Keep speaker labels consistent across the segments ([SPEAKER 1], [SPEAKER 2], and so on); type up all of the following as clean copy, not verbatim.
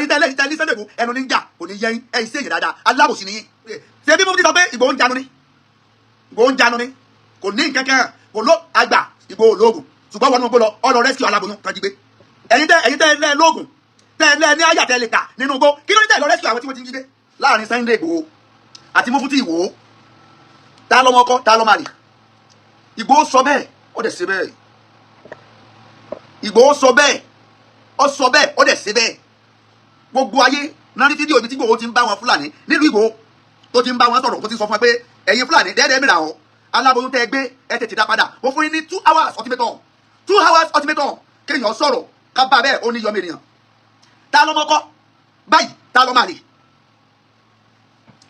[SPEAKER 1] Ẹ̀yin tẹ́ lẹ́yìn tẹ́ ní Sunday Igboho ẹnu ní ń jà, kò ní yẹyin. Ẹ̀yin sí èyàn dáadáa, alábòsí ni yín. Ṣé bí mo ti sọ pé Ìgbòho ń janu ni, Ìgbòho ń janu ni, kò ní nǹkan kan, kò ló àgbà. Ìgbòho lóògùn, ṣùgbọ́n wọnú gbó lọ, ọ lọ rescue aláboyún kan jí gbé. Ẹ̀yin tẹ́ lẹ́ lóògùn, tẹ́ lẹ́ ní àyà, tẹ́ lè kà nínú igbó, kí ló ní tẹ́ lọ rescue àwọn tí wọ́n ti ń jí gbé? Láàrin Sunday Igboho àti Mufti Ìwó, ta lọ́mọ ọkọ, ta lọ́mọ àlè? Ìgbòho sọ bẹ́ẹ̀, ó dẹ̀ ṣe bẹ́ẹ̀. Ìgbòho sọ bẹ́ẹ̀, ó sọ bẹ́ẹ̀, ó dẹ̀ ṣe bẹ́ẹ̀. Gbogbo ayé náà ní fídíò ibi tí Ìgbòho ti ń bá wọn Fúlàní nílùú Ìgbòho, tó ti ń bá wọn sọ̀rọ̀, tó ti sọ fún ẹ pé ẹ̀yin Fúlàní dẹ́ẹ́dẹ́ mìíràn o, aláboyún tẹ́ ẹ gbé, ẹ tètè dá padà. Ó fún yín ní 2 hours ultimatum, 2 hours ultimatum. Kéèyàn sọ̀rọ̀ ká bá bẹ́ẹ̀, ó ní yọmọ ènìyàn. Ta lọ́mọ kọ́ báyìí, ta lọ́mọ àlè?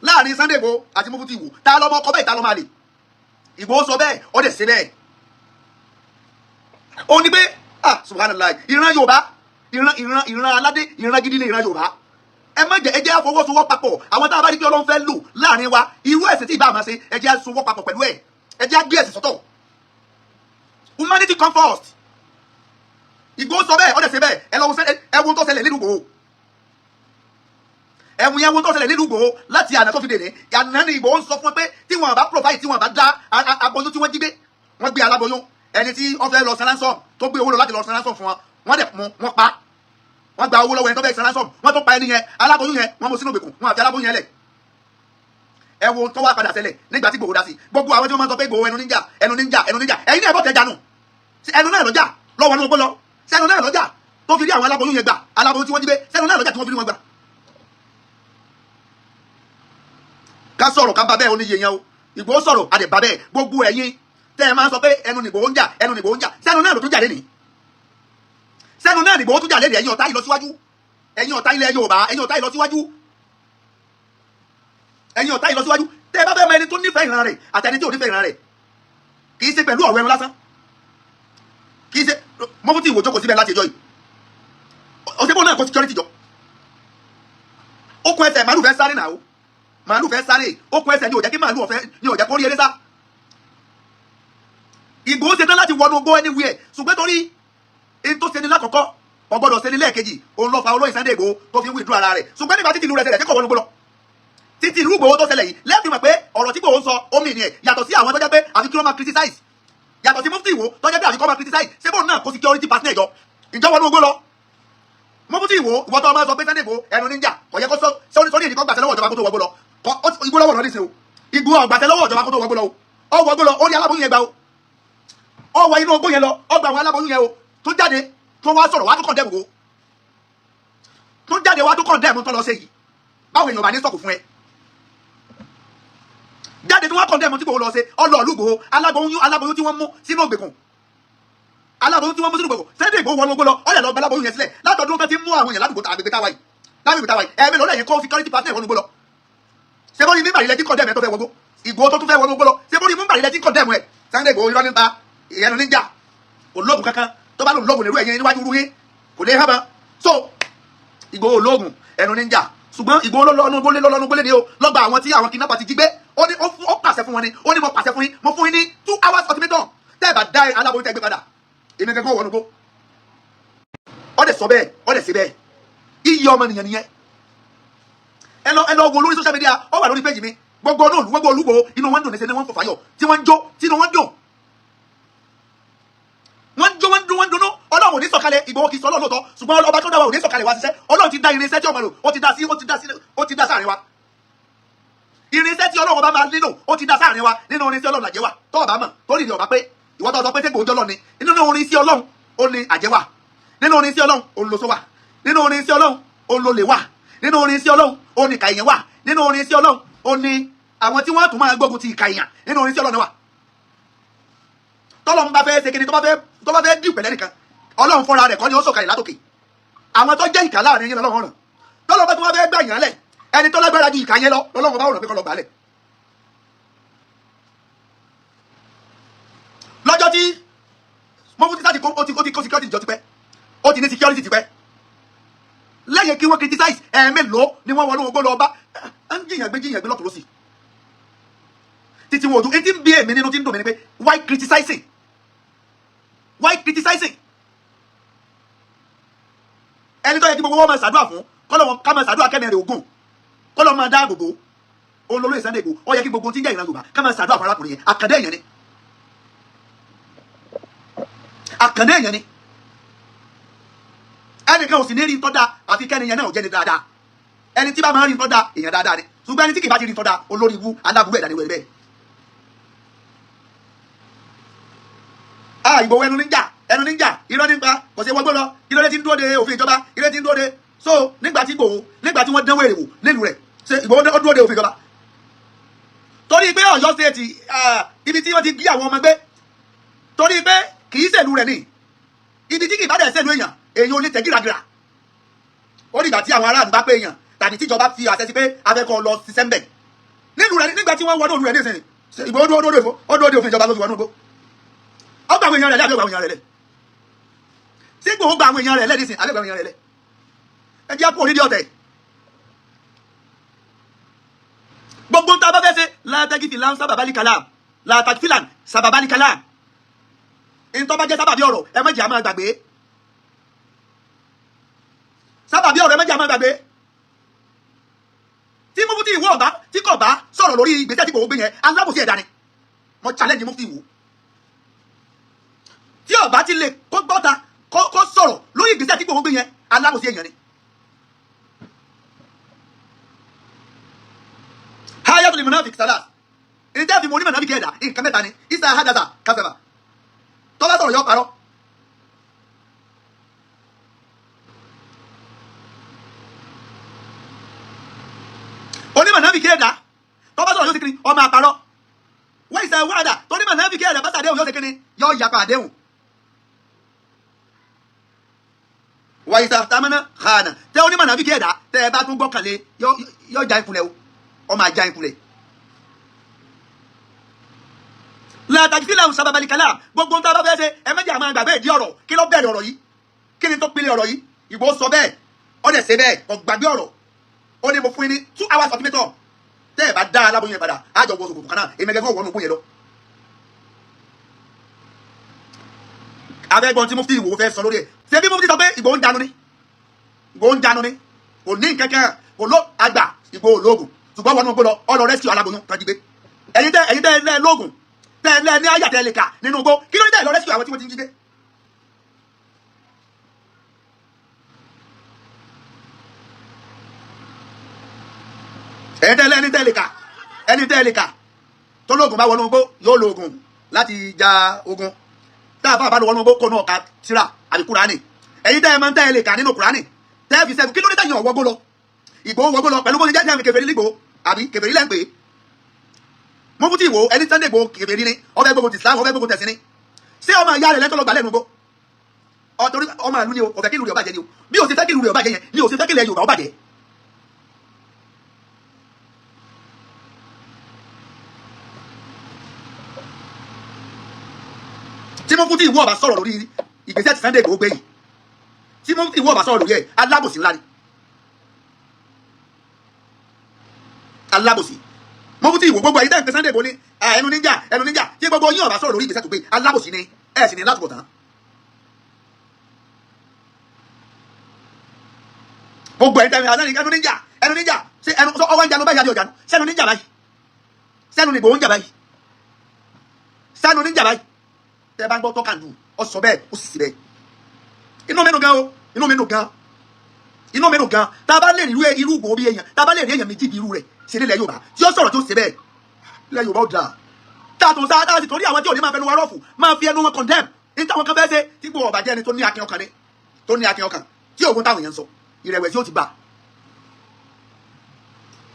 [SPEAKER 1] Láàrin Sunday Igboho àti Mufti Ìwó, ta lọ́mọ kọ́ báyìí, ta lọ́mọ àlè? Ìgbòho sọ bẹ́ẹ̀, ó dẹ̀ ṣe bẹ́ẹ̀. Ó ní pé, ah, subhanallah, ìran Yorùbá, ìran aládé, ìran gidi ní ìran Yorùbá. Ẹ má jẹ, ẹ jẹ́ àfọwọ́sowọ́ papọ̀. Àwọn tá a bá rí pé Ọlọ́run fẹ́ lò láàrin wa, irú ẹ̀sìn tí ìbá máa ṣe, ẹ jẹ́ àsowọ́ papọ̀ pẹ̀lú ẹ̀. Ẹ jẹ́ àgbé ẹ̀sìn sọ́tọ̀. Humanity come first. Ìgbòho sọ bẹ́ẹ̀, ó dẹ̀ ṣe bẹ́ẹ̀. Ẹ lọ́wọ́, ẹ wo tó ṣẹlẹ̀ nílùú Ìgbòho. Ẹ̀wùn yẹn, wo tó ṣẹlẹ̀ nílùú Ìgbòho láti àná tó fi dèní àná ni. Ìgbòho ń sọ fún ẹ pé tí wọn bá provide, tí wọn bá dá aboyún tí wọ́n jí gbé, wọ́n gbé aláboyún, ẹni tí wọ́n fẹ́ lọ san ransom, tó gbé owó lọ láti lọ san ransom fún wọn, wọ́n dẹ̀ mú wọn pa. Wọ́n gba owó lọ́wọ́ ẹni tó fẹ́ san ransom, wọ́n tó pa ẹni yẹn. Aláboyún yẹn, wọ́n mú sínú ìgbèkùn, wọ́n àfi aláboyún yẹn lẹ̀. Ẹ wo tó wá padà ṣẹlẹ̀ nígbà tí Ìgbòho dá sí. Gbogbo àwọn tí wọ́n máa ń sọ pé Ìgbòho ẹnu níjà, ẹnu níjà, ẹnu níjà, ẹ̀yin náà bọ́ tẹ jánu. Ẹnu náà lọ́jà lọ́wọ́ ní ogbó lọ? Sẹ́nu náà lọ́jà tó fi rí àwọn aláboyún yẹn gbà? Aláboyún tí wọ́n jí gbé, sẹ́nu náà lọ́jà tí wọ́n fi rí wọn gbà? Ká sọ̀rọ̀ ká bá bẹ́ẹ̀, ó ní iye yẹn o. Ìgbòho sọ̀rọ̀, àdè bá bẹ́ẹ̀. Gbogbo ẹ̀yin tẹ́ ẹ máa ń sọ pé ẹnu nìgbòho ń jà, ẹnu nìgbòho ń jà, sẹ́nu náà ló tún jà lẹ́nìí? Sẹ́nu náà nìgbòho tún jà lẹ́nìí? Ẹ̀yin ọ̀tá ìlọsíwájú, ẹ̀yin ọ̀tá ilẹ̀ Yorùbá, ẹ̀yin ọ̀tá ìlọsíwájú, ẹ̀yin ọ̀tá ìlọsíwájú, tẹ́ ẹ bá fẹ́ mọ ẹni tó nífẹ̀ẹ́ ìran rẹ̀ àti ẹni tí ò nífẹ̀ẹ́ ìran rẹ̀, kì í ṣe pẹ̀lú ọ̀rọ̀ ẹnu lásán. Kì í ṣe Mufti Ìwò jókòó síbẹ̀ láti ẹjọ́ yìí. Òṣèbó náà kó security jọ, okùn ẹsẹ̀ màálù fẹ́ sáré náà o, màálù fẹ́ sáré, okùn ẹsẹ̀ ni ò jẹ́ kí màálù ọ̀fẹ́, ni ò jẹ́ kó rí eré sá. Ìgbòho ṣetán láti wọnú ogbó anywhere, ṣùgbọ́n torí in tó ṣe ní lákọ̀ọ́kọ́, kò gbọ́dọ̀ ṣe ní lẹ́ẹ̀kejì. Òun ló fa olóyè Sunday Igboho tó fi ń withdraw ara rẹ̀. Ṣùgbọ́n nígbà títí ìlú rẹ̀ ṣẹlẹ̀, tí kò wọnú gbó lọ títí ìlú Ìgbòho tó ṣẹlẹ̀ yìí, lẹ́ẹ̀fì mọ̀ pé ọ̀rọ̀ tí Ìgbòho ń sọ omi ni ẹ̀, yàtọ̀ sí àwọn tó jẹ́ pé àfi kí wọ́n máa criticize, yàtọ̀ sí Mufti Ìwó tó jẹ́ pé àfi kí wọ́n máa criticize. Ṣé bóun náà kó security partner jọ ìjọ wọnú ogbó lọ? Mufti Ìwó, ìwọ tó máa sọ pé Sunday Igboho ẹnu níjà, kò yẹ kó sọ sórí ìdíkọ́ gbàṣẹ lọ́wọ́ ìjọba kó tó wọgbó lọ. Igbó lọ́wọ́ lọ́dún sí o. Igbó ọ̀gbàṣẹ lọ́wọ́ ìjọba kó tó wọgbó lọ o. Ọ wọgbó lọ, ó rí aláboyún yẹn gbà o. Ọ wọ inú ogbó yẹn lọ, ọ gba àwọn aláboyún yẹn o. Tó jáde, tó wá sọ̀rọ̀, wá tó condemn o. Tó jáde wá tó condemn tó lọ ṣe yìí. Báwo èèyàn bá ní sọ̀kò fún ẹ jáde tí wọ́n condemn tí kò lọ ṣe ọlọ́ọ̀lù Ìgbòho, aláboyún, aláboyún tí wọ́n mú sínú ògbèkùn, aláboyún tí wọ́n mú sínú ògbèkùn. Sunday Igboho wọnú ogbó lọ, ọ̀lẹ̀ lọ gba aláboyún yẹn sílẹ̀. Látọdún tó ti mú àwọn èèyàn ládùúgbò àgbègbè táwa yìí, lágbègbè táwa yìí, ẹ̀ẹ́mẹ́ lọ́lẹ̀ yẹn kó security partner wọnú ogbó lọ. Ṣé bó ní mímbàrí lẹ tí condemn ẹ tó fẹ́ wọgbó? Ìgbòho tó tún fẹ́ wọnú ogbó lọ, ṣé bó ní mímbàrí lẹ tí condemn ẹ? Sunday Igboho, irọ́ nípa ìyẹnu níjà, kò lóògùn kankan. Tó bá lòun lóògùn nírú ẹ̀yìn níwájú rú yín, kò lè hábà. So Ìgbòho lóògùn, ẹnu níjà, ṣùgbọ́n Ìgbòho lọ́nù gbólé, lọ́nù gbólé ni o lọ́gba àwọn tí àwọn kidnapper ti jí gbé. Ó ní ó pàṣẹ fún wọn ni, ó ní mo pàṣẹ fún yín, mo fún yín ní 2 hours ultimatum. Tẹ́ ẹ bá dá aláboyún tẹ́ gbé padà, èmi gẹ́gẹ́ wọnú gbó. Ó dẹ̀ sọ bẹ́ẹ̀, ó dẹ̀ ṣe bẹ́ẹ̀. Iyì ọmọnìyàn nìyẹn. Ẹ lọ wo lórí social media, ó wà lórí péjì mi. Gbogbo náà, gbogbo olúwo, inú wọn dùn ní sẹ́ni, wọ́n fò fáyọ̀, tí wọ́n ń jó, tí inú wọn dùn, wọ́n ń jó, wọ́n ń dún, wọ́n ń dunnú. Ọlọ́run ò ní sọ̀kalẹ̀. Ìgbòho kì í sọ Ọlọ́run lóòótọ́, ṣùgbọ́n ọba tó dá wa ò ní sọ̀kalẹ̀ wá ṣiṣẹ́. Ọlọ́run ti dá irinṣẹ́ tí ọmọ lò, ó ti dá sí, ó ti dá sí, ó ti dá sáàrin wa. Irinṣẹ́ tí Ọlọ́run bá máa nílò, ó ti dá sáàrin wa. Nínú irinṣẹ́ Ọlọ́run, àjẹ́ wà. Tó ọba mọ̀ tó rìnrìn ọba pé ìwọ tó sọ pé sẹ́gbòó jọlọ ni, nínú irinṣẹ́ Ọlọ́run, ó ní àjẹ́ wà. Nínú irinṣẹ́ Ọlọ́run, ó ń lo sọ wà. Nínú irinṣẹ́ Ọlọ́run, ó ń lo lè wà. Nínú irinṣẹ́ Ọlọ́run, ó ní ìkà èèyàn wà. Nínú irinṣẹ́ Ọlọ́run, ó ní àwọn tí wọ́n tún máa gbógun ti ìkà èèyàn. Nínú irinṣẹ́ Ọlọ́run wà. Tọ́lọ́run bá fẹ́ ṣe kíni, tó bá fẹ́ dì pẹ̀lẹ́ nìkan, Ọlọ́run fúnra rẹ̀ kọ́ ni ó sọ̀kalẹ̀ látòkè. Àwọn tó jẹ́ ìkà láàrin yín lọ́lọ́run ràn. Tọ́lọ́run bá tún wá fẹ́ gbà yàn lẹ̀, ẹni tó lágbára ju ìkà yẹn lọ lọ́lọ́run bá rọ̀ pé kọ́ lọ gbà lẹ̀. Lọ́jọ́ tí mọ́fútí láti kó, ó ti kó security jọ tipẹ́, ó ti ní security tipẹ́. Lẹ́yìn kí wọ́n criticize, ẹ̀ẹ́mélòó ni wọ́n wọnú ogbó lọ bá ń jìyàn gbé, jìyàn gbé lọ́tọ̀ lọ́sì títí wọn ò dùn. Etí ń bí èmi nínú, tí ń dùn mí ni pé, why criticizing? Why criticizing? Ẹni tó yẹ kí gbogbo wọn máa ṣàdúrà fún, Kọ́lọ́ wọn ká máa ṣàdúrà kẹ́mi rẹ̀ ògùn, kọ́lọ́ máa dáàbò bò òun lolóyè Sunday Igboho. Ó yẹ kí gbogbo tí ń jẹ́ ìran Yorùbá ká máa ṣàdúrà fún arákùnrin yẹn. Àkàndé èèyàn ni, àkàndé èèyàn ni. Ẹnìkan ò sì ní rí tọ́ da àfi kẹ́ni yẹn náà ò jẹ́ ni dáadáa. Ẹni tí bá máa ń rí tọ́ da, èèyàn dáadáa ni. Ṣùgbọ́n ẹni tí kì bá ti rí tọ́ da, olórí ibú, aláburú ẹ̀dá ni wẹ̀rẹ̀ bẹ́ẹ̀. Ah, Ìgbòho ẹnu níjà, ẹnu níjà, irọ́ nípa kò sí wọgbó lọ. Kí ló dé tí ń dúró de òfin ìjọba? Kí ló dé tí ń dúró de? So nígbà tí Ìgbòho, nígbà tí wọ́n dánwó èrè wò nílùú rẹ̀, ṣe Ìgbòho ó dúró de òfin ìjọba? Torí pé Ọ̀yọ́ State, ibi tí wọ́n ti gí àwọn ọmọ gbé, torí pé kì í ṣèlú rẹ̀ ní ibi tí kì í bá dẹ̀ ṣèlú èèyàn, èèyàn ò lè tẹ̀ gíragíra. Ó dìgbà tí àwọn aráàlú bá pé èèyàn tàbí tíjọba fi àṣẹ sí pé afẹ́kọ̀ọ́ lọ ṣiṣẹ́ ń bẹ̀ nílùú rẹ̀. Nígbà tí wọ́n wọnú òlù rẹ̀ nísìnyí, Ìgbòho dúró de òfin ìjọba tó fi wọnú igbó? Ó gba àwọn èèyàn rẹ̀ lẹ́ àbí ó gba àwọn èèyàn rẹ̀ lẹ̀? Sí Ìgbòho gba àwọn èèyàn rẹ̀ lẹ́ nísìnyí àbí ó gba àwọn èèyàn rẹ̀ lẹ̀? Ẹ jẹ́ kó onídìí ọ̀tẹ̀. Gbogbo ń ta bá fẹ́ ṣe látàkìfìlà sábàbálì kàlám, látàkìfìlà sábàbálì kàlám, ntọ́ bá jẹ́ sábàbí ọ̀rọ̀, ẹ má jẹ́ àmọ́ gbàgbé sábàbí ọ̀rọ̀, ẹ má jẹ́ àmọ́ gbàgbé. Tí Mufti Ìwó ọ̀bá tí kò bá sọ̀rọ̀ lórí ìgbésẹ̀ tí kò gbé yẹn, alábòsí ẹ̀dá ni. Mo challenge Mufti Ìwó, tí ọba ti lè kó gbọ́ta kó sọ̀rọ̀ lórí ìgbésẹ̀ tí kò gbé yẹn, alábòsí èèyàn ni. Hayatul munafik salas, ǹjẹ́ fi mo ní mọ̀nàbí kẹ́ẹ̀dá nǹkan mẹ́ta ni. Isa hadasa kasaba, tọ́lá sọ̀rọ̀ yọ parọ́. Onímọ̀ náà fi kẹ́ẹ̀dá tọ́lá sọ̀rọ̀ yóò ṣe kiri ọmọ àparọ́. Wọ́n ìṣe wàdà tonímọ̀ náà fi kẹ́ẹ̀dá bá sàdéhùn yóò ṣe kiri yọ yapa àdéhùn. Wà ìṣe àtàmánà hànà tẹ onímọ̀ náà fi kẹ́ẹ̀dá tẹ ẹ bá tún gbọ́kànlé yọ já ìkulẹ̀ o, ọmọ àjà ìkulẹ̀. Látàkìfìlà sábàbàlì kàlá, gbogbo nǹkan bá fẹ́ ṣe, ẹ méjì àmọ́ gbàgbé ìdí ọ̀rọ̀. Kí ló bẹ̀rẹ̀ ọ̀rọ̀ yìí? Kí ni tó pilẹ̀ ọ̀rọ̀ yìí? Ìgbòho sọ bẹ́ẹ̀, ó dẹ̀ ṣe bẹ́ẹ̀, kò gbàgbé ọ̀rọ̀. Ó ní mo fún yín ní 2 hours ultimatum, tẹ́ ẹ̀ bá dá aláboyún yẹn padà, àjọ wọ sòkòtò kan náà, èmi gẹ́gẹ́ wọnú ogún yẹn lọ. Abẹ́gbọ́n tí Mufti Ìwó fẹ́ sọ lórí ẹ̀, ṣé bí Mufti sọ pé Ìgbòho ń dànù ni, Ìgbòho ń dànù ni, kò ní nǹkankan, kò ló àgbà Ìgbòho lóògùn, ṣùgbọ́n wọnú ogbó lọ, ọ lọ rescue aláboyún kan jí gbé. Ẹ̀yin tẹ́ ẹ lóògùn, tẹ́ ẹ lẹ́ ní àyà tẹ́ ẹ lè kà nínú igbó, kí ló dé tẹ́ ẹ lọ rescue àwọn tí wọ́n ti ń jí gbé? Ẹ̀yin tẹ́ ẹ lẹ́ni tẹ́ ẹ lè kà, ẹni tẹ́ ẹ lè kà tó lóògùn bá wọnú igbó, yóò lo oògùn láti ja ogun. Tá a fà bá wọnú igbó, kó náà ka tírà àbí Kúránì. Ẹ̀yin tẹ́ ẹ máa ń tẹ́ ẹ lè kà nínú Kúránì tẹ́ ẹ fi ṣẹ́gun, kí ló dé tẹ̀yìn ọ̀wọ́gbó lọ? Ìgbòho wọgbó lọ pẹ̀lú bó ṣe jẹ́ àmì kèfèrí lígbò àbí kèfèrí lẹ́ ń pè é. Mufti Ìwó, ẹni Sunday Igboho kèfèrí ni, ọbẹ̀ gbogbo ti Islam, ọbẹ̀ gbogbo tẹ̀sí ni. Ṣé ọmọ ìyá rẹ̀ lẹ́tọ́ lọ gbà lẹ́nu gbó? Ọ̀tọ̀rí ọmọ ìlú ni o, ọ̀fẹ́ kí ìlú rẹ̀ ó bàjẹ́ ni o. Bí o ṣe fẹ́ kí ìlú rẹ̀ ó bàjẹ́ yẹn ni o ṣe fẹ́ kí ilẹ̀ Yorùbá ó bàjẹ́. Tí Mufti Ìwó ọba sọ̀rọ̀ lórí ìgbésẹ̀ tí Sunday Igboho gbé yìí, tí Mufti Ìwó ọba sọ̀rọ̀ lórí ẹ̀, alábòsí ńlá ni, alábòsí Mufti Ìwó. Gbogbo ẹ̀yin tẹ́ ń pè Sunday Igboho ní ẹnu níjà, ẹnu níjà, tí gbogbo yín ọba sọ̀rọ̀ lórí ìgbésẹ̀ tó gbé, alábòsí ni ẹ̀ sì ní látúbọ̀ tán. Gbogbo ẹ̀yin tẹ́ ń pè ẹnu níjà, ẹnu níjà, ṣé ẹnu ọwọ́ ń janu báyìí àbí ọ̀jánu? Sẹ́nu níjà báyìí, sẹ́nu ní Ìgbòho ń jà báyìí, sẹ́nu níjà báyìí. Tẹ́ bá ń gbọ́ tọ́kàndù, ọ sọ bẹ́ẹ̀, ó sì sì bẹ́ẹ̀. Inú mi dùn gan o, inú mi dùn gan, inú mi dùn gan. Tá a bá lè rí irú Ìgbòho bí èèyàn, tá a bá lè rí èèyàn méjì bí irú rẹ̀ ṣe nílẹ̀ Yorùbá tí ó sọ̀rọ̀ tó ṣe bẹ́ẹ̀, ilẹ̀ Yorùbá ó dáa. Tá a tún sá, tá a sì torí àwọn tí ò ní máa fẹnu wa rọ́ọ̀fù, máa fi ẹnu wọn condemn ní táwọn kan fẹ́ ṣe. Tí Ìgbòho ọba jẹ́ ẹni tó ní akin ọkàn ni, tó ní akin ọkàn tí òògùn táwọn èèyàn ń sọ, ìrẹ̀wẹ̀sì ó ti bà.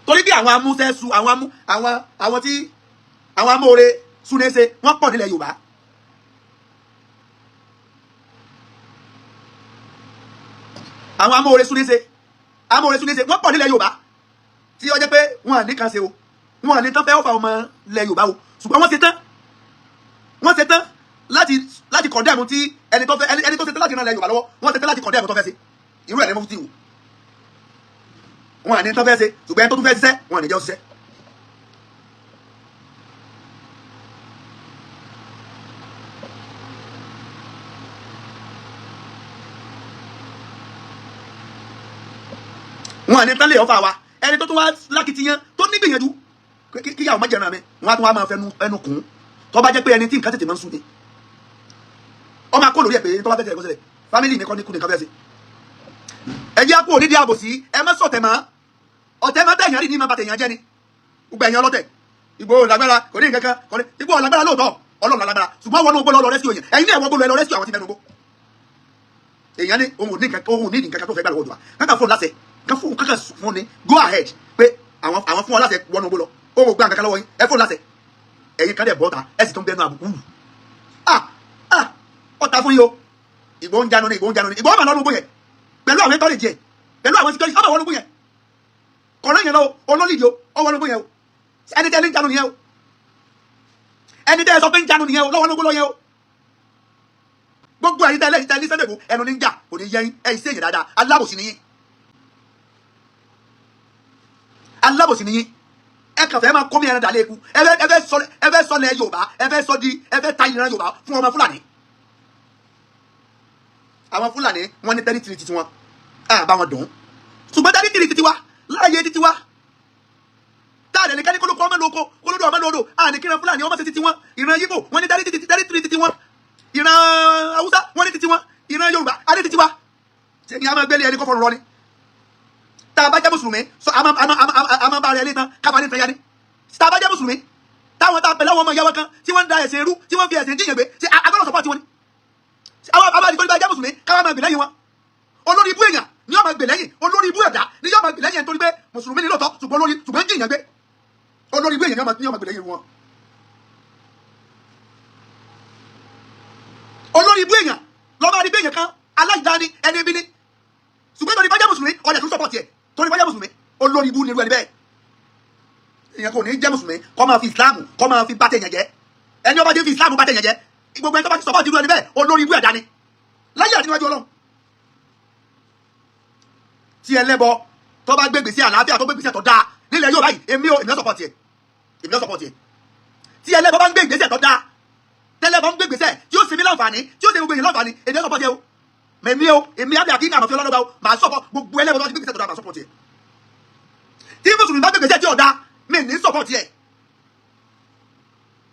[SPEAKER 1] Torí bí àwọn amúṣẹ́sù, àwọn amú àwọn àwọn tí àwọn amóore súnéṣe wọ́n pọ̀ nílẹ̀ Yorùbá. Àwọn amóore súnéṣe, amóore súnéṣe wọ́n pọ̀ nílẹ̀ Yorùbá tí ó jẹ́ pé wọn à ní kan ṣe o, wọn à ní tán fẹ́ ọ̀fà ọmọ ilẹ̀ Yorùbá o, ṣùgbọ́n wọ́n ṣe tán, wọ́n ṣe tán láti condemn tí ẹni tó fẹ́, ẹni tó ṣe tán láti ràn ilẹ̀ Yorùbá lọ́wọ́, wọ́n ṣe tán láti condemn tó fẹ́ ṣe. Irú ẹ̀ ní Mufti Ìwó. Wọn à ní tán fẹ́ ṣe, ṣùgbọ́n ẹni tó tún fẹ́ ṣiṣẹ́, wọn à ní jẹ́ òṣìṣẹ́. Wọn ní tán lè ọfà wa. Ẹni tó tún wá lákìtìyàn tó ní gbìyànjú kíyàwó mọ́jẹ̀ràn mi, wọn á tún wá máa fẹnu ẹnu kùn. Tó bá jẹ́ pé ẹni tí nǹkan tètè máa ń sún ni, ọmọ akó lórí ẹ̀ pé tó bá fẹ́ tẹ̀lé kó ṣẹlẹ̀, family mi kọ́ ní kú nìkan fẹ́ sí. Ẹ jẹ́ kó onídìí àbòsí. Ẹ má sọ̀tẹ̀ mọ́. Ọ̀tẹ̀ má tẹ̀yàn rí ní má bà tẹ̀yàn jẹ́ ni. Gbogbo ẹ̀yàn ọlọ́tẹ̀, Ìgbòho lágbára, kò ní nǹkan kan, kò ní. Ìgbòho lágbára lóòótọ́, Ọlọ́run lágbára, ṣùgbọ́n wọn ló lọ rescue yẹn. Ẹ̀yin náà wọ́n gbọ́dọ̀ lọ rescue àwọn tí mẹ́nu gbó. Èèyàn ní ohun ò ní nǹkan, ohun ò ní nǹkan kan tó fẹ́ gbà lọ́wọ́ ìjọba. Kankan fún un láṣẹ kan fún kankan fún ni go ahead pé àwọn fún ọ láṣẹ, wọnú gbó lọ, ohun ò gbà nǹkan kan lọ́wọ́ yín, ẹ fún un láṣẹ. Ẹ̀yin kan dẹ̀ bọ́ta, ẹ sì tún bẹnu àbùkù. Ah ah, ọ̀tá fún yín o. Ìgbòho ń jánu ni, Ìgbòho ń jánu ni. Ìgbòho mà lọ́nu gbó yẹn pẹ̀lú àwọn ẹ̀tọ́ lè jẹ, pẹ̀lú àwọn security, ọmọ wọnú gbó yẹn kọ̀ọ̀rọ̀ yẹn lọ olólìdí o, ọ wọnú gbó yẹn o. Ẹni tẹ́ ní ń jánu nìyẹn o, ẹni tẹ́ ẹ sọ pé ń jánu nìyẹn o, lọ́wọ́ lógún lọ yẹn o. Gbogbo ẹ̀yin tẹ́ lẹ́yìn tẹ́ ní Sunday Igboho, ẹnu ní ń jà, kò ní yẹ yín. Ẹ̀yin sí èyàn dáadáa, alábòsí ni yín, alábòsí ni yín. Ẹ kàn fẹ́ máa kó mi ẹran dàlẹ́ eku. Ẹ fẹ́ sọlẹ̀ Yorùbá, ẹ fẹ́ sọ di, ẹ fẹ́ ta ìran Yorùbá fún ọmọ Fúlàní. Àwọn Fúlàní, wọn ní territory titi wọn, á bá wọn dùn, ṣùgbọ́n territory titi wa láàyè titi wa táàdẹ̀ ní kẹ́ni kólókó ọmọ lóko, kólódó ọmọ lódò. Àní kíran Fúlàní ọmọ sí titi wọn. Ìran Yíbò, wọn ní territory titi wọn. Ìran Haúsá, wọn ní titi wọn. Ìran Yorùbá, á ní titi wa. Ṣé ni a máa gbélé ẹni kó fọrùn rọ ni? Tá a bá jẹ́ mùsùlùmí sọ, a máa bá ara ẹni tán káfa ní tán yá ni. Tá a bá jẹ́ mùsùlùmí, táwọn tá a pẹ̀lú àwọn ọmọ ìyá wa kan tí wọ́n ń da ẹ̀sìn irú, tí wọ́n fi ẹ̀sìn jíyàn gbé, ṣe agbọ́dọ̀ support wọn ni? Àwọn abáàdì tó ní bá jẹ́ mùsùlùmí, káwọn máa gbè lẹ́yìn wọn? Olórí ibú èèyàn ni yóò máa gbè lẹ́yìn, olórí ibú ẹ̀dá ni yóò máa gbè lẹ́yìn, nítorí pé mùsùlùmí ni lóòótọ́, ṣùgbọ́n olórí, ṣùgbọ́n jíyàn gbé. Olórí ibú èèyàn ni yóò máa gbè lẹ́yìn wọn. Olórí ibú èèyàn lọ́ba rí bí èèyàn kan aláìdáni, ẹni bí ni, ṣùgbọ́n torí bá jẹ́ mùsùlùmí, ọ̀dẹ̀ tún support ẹ̀ torí bá jẹ́ mùsùlùmí. Olórí ibú ni irú ẹni bẹ́ẹ̀. Èèyàn kò ní jẹ́ mùsùlùmí kó máa fi ìsìláàmù, kó máa fi bá tẹ̀yàn jẹ́. Ẹni ọba jẹ́ fi ìsìláàmù bá tẹ̀yàn jẹ́, gbogbo ẹni tó bá ti support irú ẹni bẹ́ẹ̀, olórí ibú ẹ̀dá ni láyé àti níwájú Ọlọ́run. Tí ẹlẹ́bọ tó bá gbé gbèsè àlàáfíà, tó gbé gbèsè tó dáa nílẹ̀ yóò báyìí, èmi ò, èmi ò support ẹ̀, èmi ò support ẹ̀. Tí ẹlẹ́bọ bá ń gbé ìgbésẹ̀ tó dáa, tẹ́lẹ̀bọ ń gbé gbèsè tí ó ṣe mí láǹfààní, tí ó ṣe gbogbo èèyàn láǹfààní, èmi ò support ẹ̀ o. Mẹ̀mí o, èmi àbí àkíní àmọ̀fẹ́ ọlọ́dọ́gba o, màá support gbogbo ẹlẹ́bọ tó bá ti gbé gbèsè tó dáa, màá support ẹ̀. Tí mùsùlùmí bá gbé gbèsè tí ò dáa, mi ní support ẹ̀.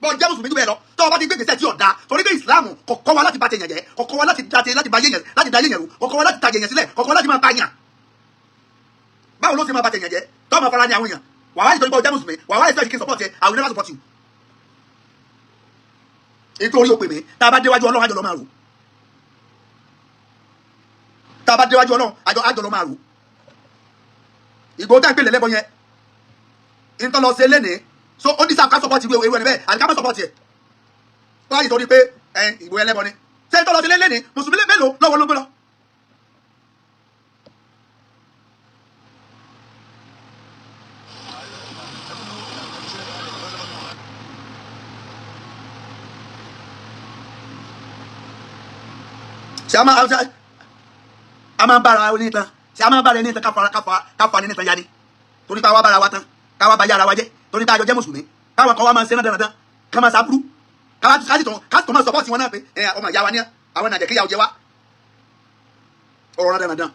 [SPEAKER 1] Bọ́ jẹ́ mùsùlùmí jù bẹ́ẹ̀ lọ, tó o bá ti gbé gbèsè tí ò dáa, torí pé ìsìláàmù kò kọ́ wa láti bà tèèyàn jẹ́, kò kọ́ wa láti bà yéèyàn, láti da yéèyàn rú, kò kọ́ wa láti ta yéèyàn sílẹ̀, kò kọ́ wa láti máa pa yàn. Báwo ló ṣe máa bà tèèyàn jẹ́ tó máa fara ní àwọn èèyàn? Wà wá nítorí pé o jẹ́ mùsùlùmí, wà wá expect kí n support ẹ? I will never support you. Ètò orí òpè mi, tá a bá déwájú Ọlọ́run, àjọ lọ máa rò. Tá a bá déwájú Ọlọ́run, àjọ lọ máa rò. Ìgbòho tá à ń pè lẹ́lẹ́bọ yẹn, ìtọ́ lọ ṣe lénìí, so ó ní sáà ká support irú ẹni bẹ́ẹ̀ àti ká má support ẹ̀? Wọ́n á yìí torí pé ẹ Ìgbòho ẹlẹ́bọ ni, ṣé ìtọ́ lọ ṣe lénìí, mùsùlùmí mélòó lọ́wọ́ ló ń gbé lọ? Ṣé a máa ń bára ẹni tán? Ṣé a máa ń bára ẹni tán káfa ní tán ya ni? Torí pé àwa bára wa tán, káwa bá yára wa jẹ́, torí pé àjọ jẹ́ mùsùlùmí, káwọn kan wá máa ń ṣe náà dandan, ká máa ṣàbúrú, káwa ká sì tún máa support wọn náà pé ẹ ọmọ ìyá wa ní àwọn nàìjẹ́ kíyàwó jẹ wá. Ọ̀rọ̀ náà dandan.